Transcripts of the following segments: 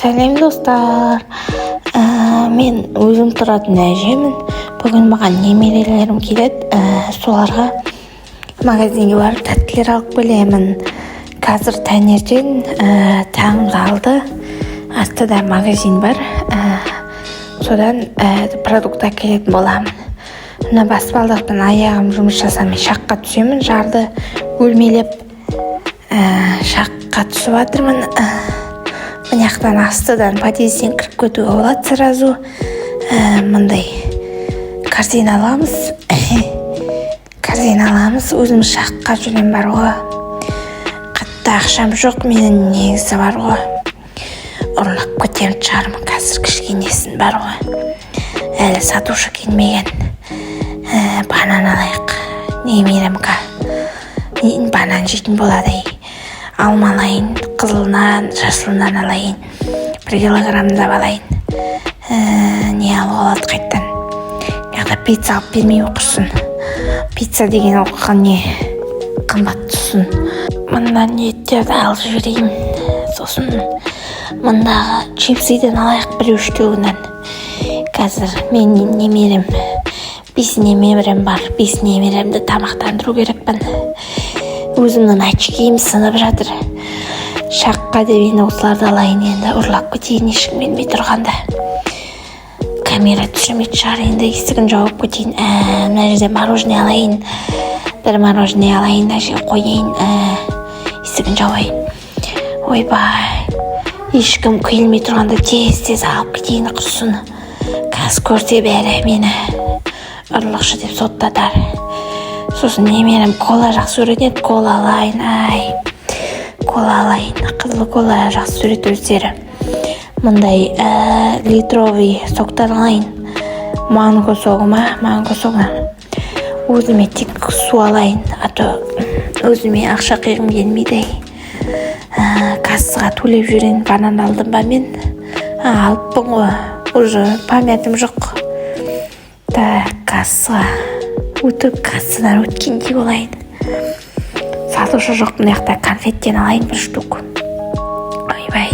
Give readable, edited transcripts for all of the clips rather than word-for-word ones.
Сәлем, достар! Мен өзім тұратын әжемін. Бүгін маған немерелерім келеді, соларға магазинге барып тәттілер алып келемін. Қазір таңертең, таңғы 6. Астыда магазин бар, содан продукт әкелетін боламын. Мына баспалдақпен аяғым жұмыс жасамай шаққа түсемін. Жарды өрмелеп, шаққа түсіп жатырмын. Мына жақтан, астыдан, подъезден кіріп кетуге болады сразу. Мындай корзина аламыз, корзина аламыз. Өзім шаққа жүремін бар ғой, қатты ақшам жоқ менің негізі бар ғой. Ұрлап кетемін шығармын қазір кішкенесін бар ғой, әлі сатушы келмеген. Банан алайық немеремге, банан жейтін болады. Ей, алма алайын, қызылынан, жасылынан алайын, 1 килограммдап алайын. Не алуға болады қайтадан? Мына жақта пицца алып бермей құрсын. Пицца деген ол не қымбат түсін. Мындан еттерді алып жіберейін. Сосын мындағы чипсыдан алайық біреу, үштеуінен. Қазір мен немерем, бес немерем бар, бес немеремді тамақтандыру керекпін. Өзімнің очкиім сынып жатыр. Шаққа деп енді осыларды алайын. Енді ұрлап кетейін ешкім келмей тұрғанда. Камера түсірмейтін шығар енді, есігін жауып кетейін. Мына жерде мороженое алайын, бір мороженое алайын, мына жерге қояйын, есігін жабайын. Ойбай, ешкім келмей тұрғанда тез тез алып кетейін құрсын. Қазір көрсе, бәрі мені ұрлықшы деп соттатар. Сосын немерем кола жақсы көретін еді, кола алайын. Ай, кола алайын, қызыл кола жақсы көреді өздері. Мындай литровый соктар алайын. Манго согы ма, манго согы. Өзіме тек су алайын, а то өзіме ақша қиғым келмейді. Кассаға төлеп жіберейін. Банан алдым ба мен? А, алыппын ғой, уже памятім жоқ. Так, кассаға өтіп, кассадан өткендей болайын. Сатушы жоқ мына жақта. Конфеттен алайын бір штук. Ойбай,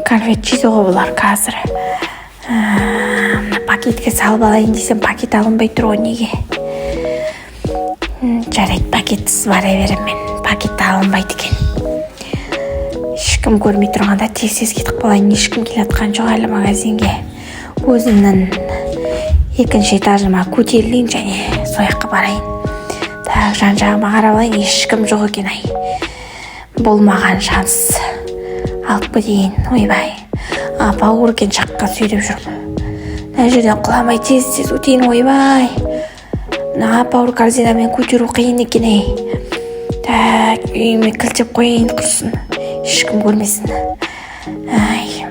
конфет жейді ғой бұлар қазір. Мына пакетке салып алайын десем, пакет алынбай тұр ғой неге? Жарайды, пакетсіз бара беремін мен, пакет алынбайды екен. Ешкім көрмей тұрғанда тез тез кетіп қалайын. Ешкім келе жатқан жоқ әлі магазинге. Өзімнің екінші этажыма көтерілейін және сол жаққа барайын. Так, жан жағыма қарап алайын, ешкім жоқ екен. Ай, бұл маған шанс, алып кетейін. Ойбай, апа ауыр екен, шаққа сүйреп жүрмін. Мына жерден құламай тез тез өтейін. Ойбай, мына ап ауыр корзинамен көтеру қиын екен, ей. Так, үйіме кілттеп қояйын құрсын, ешкім көрмесін. Ай,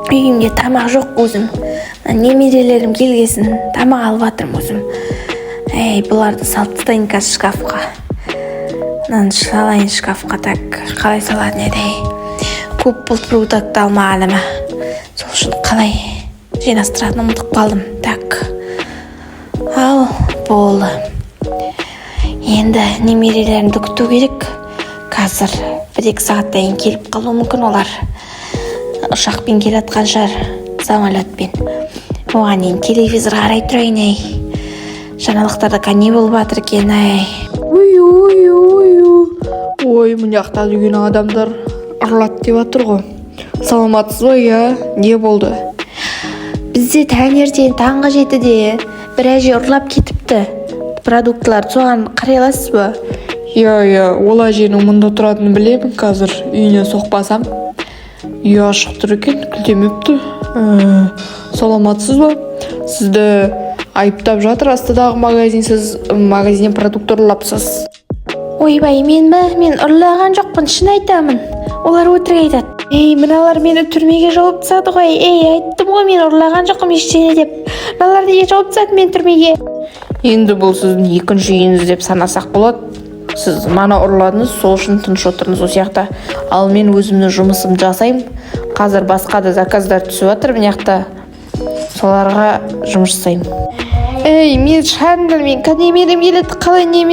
үйімде тамақ жоқ. Өзім мына немерелерім келгесін тамақ алып жатырмын өзім. Ей, бұларды салып тастайын қазір шкафқа. Мынаны салайын шкафқа. Так, қалай салатын еді? Ей, көп бұл продукт алмағаныма, сол үшін қалай жинастыратынын ұмытып қалдым. Так, ал болды, енді немерелерімді күту керек. Қазір 1-2 сағаттан кейін келіп қалуы мүмкін. Олар ұшақпен келе жатқан шығар, самолетпен. Оған дейін телевизор қарай тұрайын. Ей, жаңалықтарда не болып жатыр екен, ай? Ой, ой, ой, ой, мына жақта деген адамдар ұрлады деп жатыр ғой. Саламатсыз ба? Иә, не болды? Бізде таңертең таңғы 7-де бір әже ұрлап кетіпті продуктыларды. Соған қарай аласыз ба? Иә, ол әженің мұнда тұратынын білемін. Қазір үйіне соқпасам, үйі ашық тұр екен, кілтемепті. Саламатсыз ба? Сізді айыптап жатыр астыдағы магазин. Сіз магазиннен продукт ұрлапсыз. Ойбай, мен ба? Мен ұрлаған жоқпын, шын айтамын. Олар өтірік айтады. Ей, мыналар мені түрмеге жауып тастады ғой. Ей, айттым ғой, мен ұрлаған жоқпын ештеңе деп. Мыналар неге жауып тастады мені түрмеге? Енді бұл сіздің екінші үйіңіз деп санасақ болады. Сіз мана ұрладыңыз, сол үшін тыныш отырыңыз осы жақта. Ал мен өзімнің жұмысымды жасаймын. Қазір басқа да заказдар түсіп жатыр мына жақта, соларға жұмыс жасаймын. Ей, мен шығарыңдар, мен немерем келеді. Қалай немерем?